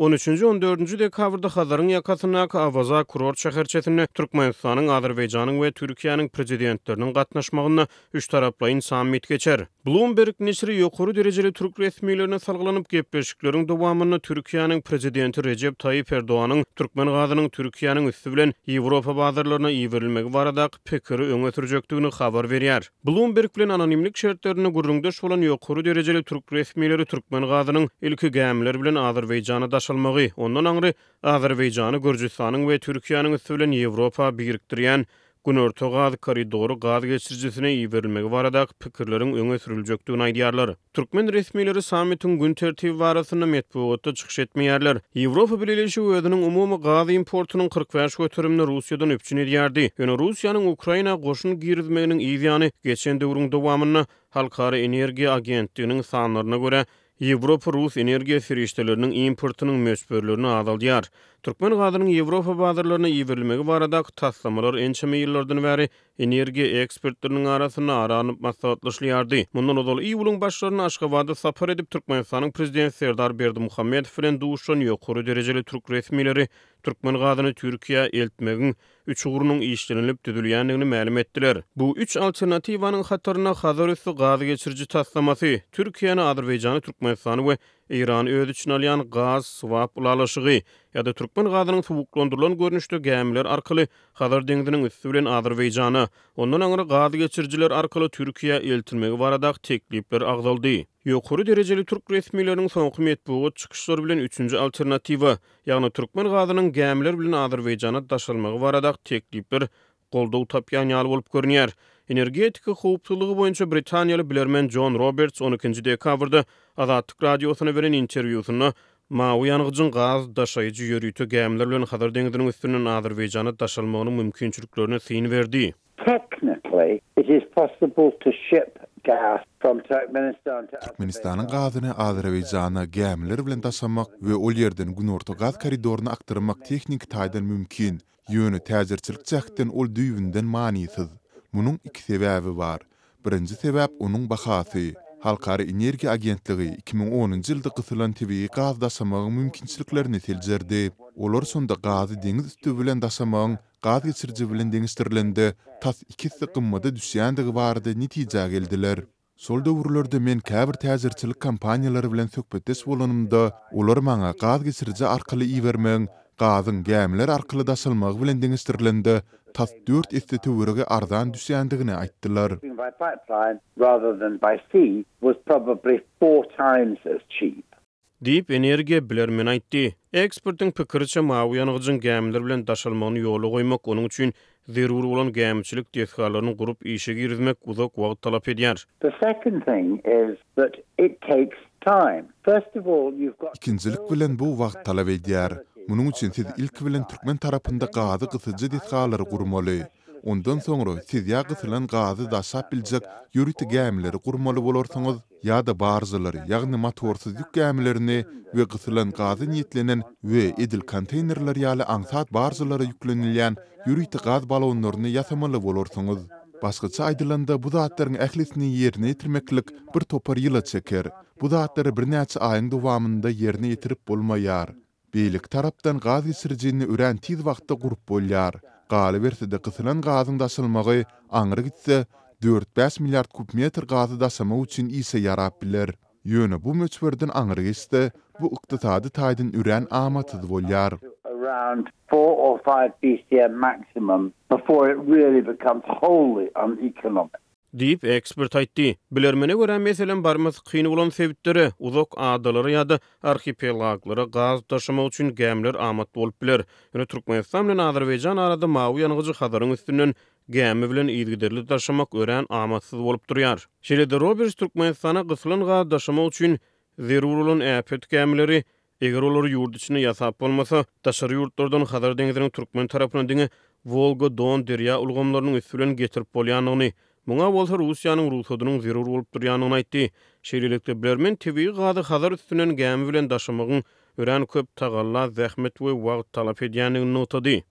On üçünji, on dördünji dekabrda Hazaryň ýakasyndaky Awaza kurort şäherçesinde Türkmenistanyň, Azerbaýjanyň we Türkiýäniň Prezidentleriniň gatnaşmagynda üçtaraplaýyn sammit geçer. Bloomberg neşiri ýokary derejeli türk resmilerine salgylanyp, gepleşikleriň dowamynda Türkiýäniň Prezidenti Rejep Taýyp Erdoganyň türkmen gazynyň Türkiýäniň üsti bilen Ýewropa bazarlaryna iberilmegi baradaky pikiri öňe sürjekdigini habar berýär. Bloomberg bilen anonimlik şertlerinde gürrüňdeş bolan ýokary derejeli türk resmileri türkmen gazynyň ilki gämiler bilen Azerbaýjana daşalmagy, ondan aňry Azerbaýjany Gürjüstanyň we Türkiýäniň üsti bilen Ýewropa birikdirýän Günorta gaz koridory gaz geçirijisine iberilmegi baradaky pikirleriň öňe sürüljekdigini aýdýarlar. Türkmen resmileri sammitiň gün tertibi barasynda metbugatda çykyş etmeýärler. Ýewropa Bileleşigi özüniň umumy gaz importynyň 45 göterimini Russiýadan üpjün edýärdi. Ýöne Russiýanyň Ukraina goşun girizmeginiň yz ýany, geçen döwrüň dowamynda, Halkara energiýa agentliginiň sanlaryna görä, Ýewropa rus energiýa serişdeleriniň importynyň möçberlerini azaldýar. Türkmen gazynyň Ýewropa bazarlaryna iberilmegi baradaky taslamalar ençeme ýyllardan bäri energiýa ekspertleriniň arasynda ara alnyp maslahatlaşylýardy. Mundan ozal iýulyň başlarynda Aşgabada sapar edip, Türkmenistanyň Prezidenti Serdar Berdimuhamedow bilen duşuşan ýokary derejeli türk resmileri türkmen gazyny Türkiýä eltmegiň üç ugrunyň işlenilip düzülýändigini mälim etdiler. Bu üç alternatiwanyň hatarynda Hazar üsti gaz geçiriji taslamasy, Türkiýäni, Azerbaýjany, Türkmenistany we Eýrany öz içine alýan gaz swap ylalaşygy ýa-da türkmen gazynyň suwuklandyrylan görnüşde gämiler arkaly Hazar deňziniň üsti bilen Azerbaýjana, ondan aňry gaz geçirijiler arkaly Türkiýä eltilmegi baradaky teklipler agzaldy. Ýokary derejeli türk resmileriniň soňky metbugat çykyşlary bilen üçünji alternatiwa, ýagny türkmen gazynyň gämiler bilen Azerbaýjana daşalmagy baradaky teklipler goldaw tapýan ýaly bolup görünýär. Energetika howpsuzlygy boýunça britaniýaly bilermen Jon Roberts on ikinji dekabrda Azatlyk Radiosyna beren interwýusynda mawy ýangyjyň gaz daşaýjy ýörite gämiler bilen Hazar deňziniň üstünden Azerbaýjana daşalmagynyň mümkinçiliklerine syn berdi. Technically, it is possible to ship gas from Turkmenistan to Türkmenistanyň gazyny Azerbaýjana gämiler bilen daşamak we ol ýerden Günorta gaz koridoryna akdyrmak tehniki taýdan mümkin, ýöne täjirçilik jähtden ol düýbünden manysyz. Munuň iki sebäbi bar. Birinji sebäp onuň bahasy. Halkara energiýa agentligi 2010-njy ýylda gysylan tebigy gaz daşamagyň mümkinçiliklerini seljerdi. Olar şonda gazy deňiz üsti bilen daşamagyň gaz geçiriji bilen deňeşdirilende tas iki esse gymmada düşýändigi barada netijä geldiler. Şol döwürlerde men käbir täjirçilik kompaniýalary bilen söhbetdeş bolanymda, olar maňa gaz geçiriji arkaly ibermegiň gazyň gämiler arkaly daşalmagy bilen deňeşdirilende tas dört esse töweregi arzan düşýändigini aýtdylar. Diýip, energiýa bilermeni aýtdy. Ekspertiň pikiriçe, mawy ýangyjyň gämiler bilen daşalmagyny ýola goýmak, onuň üçin zerur bolan gämiçilik desgalaryny gurup işe girizmek uzak wagt talap edýär. The second thing is that it takes time. First of all, you've got to Ikinjilik bilen bu wagt talap edýär. Munuň üçin siz ilki bilen türkmen tarapynda gazy gysyjy desgalary gurmaly. Ondan soňra siz ýa gysylan gazy daşap biljek ýörite gämileri gurmaly bolarsyňyz, ýa-da baržalary, ýagny motorsyz ýük gämilerini we gysylan gaza niýetlenen we edil konteýnerler ýaly aňsat baržalara ýüklenilýän ýörite gaz balonlaryny ýasamaly bolarsyňyz. Başgaça aýdylanda, bu zatlaryň ählisini ýerine ýetirmeklik bir topar ýyla çeker. Bu zatlary birnäçe aýyň dowamynda ýerine ýetirip bolmaýar. Beýleki tarapdan gaz geçirijini örän tiz wagtda gurup bolýar. Galyberse-de gysylan gazyň daşalmagy aňry gitse, dört-bäş milliard kub metr gazy daşamak üçin işe ýarap biler. Ýöne bu möçberden aňry geçse, bu ykdysady taýdan örän amatsyz bolýar. Diýip, ekspert aýtdy. Bilermene görä, meselem, barmasy kyn bolan sebitlere, uzak adalara ýa-da arhipelaglara gaz daşamak üçin gämiler amatly bolup biler. Ýöne Türkmenistan bilen Azerbaýjan arada mawy ýangyjy Hazaryň üstünden gämi bilen yzygiderli daşamak örän amatsyz bolup durýar. Şeýle-de Roberts Türkmenistana gysylan gaz daşamak üçin zerur bolan äpet gämileri Eger olary ýurt içinde ýasap bolmasa, daşary ýurtlardan Hazar deňziniň türkmen tarapyna diňe Wolga-Don derýa ulgamlarynyň üsti bilen getirip bolýandygyny, muňa bolsa Russiýanyň rugsadynyň zerur bolup durýandygyny aýtdy. Şeýlelikde, bilermen tebigy gazy Hazar üstünden gämi bilen daşamagyň örän köp tagalla, zähmet we wagt talap edýändigini nygtady.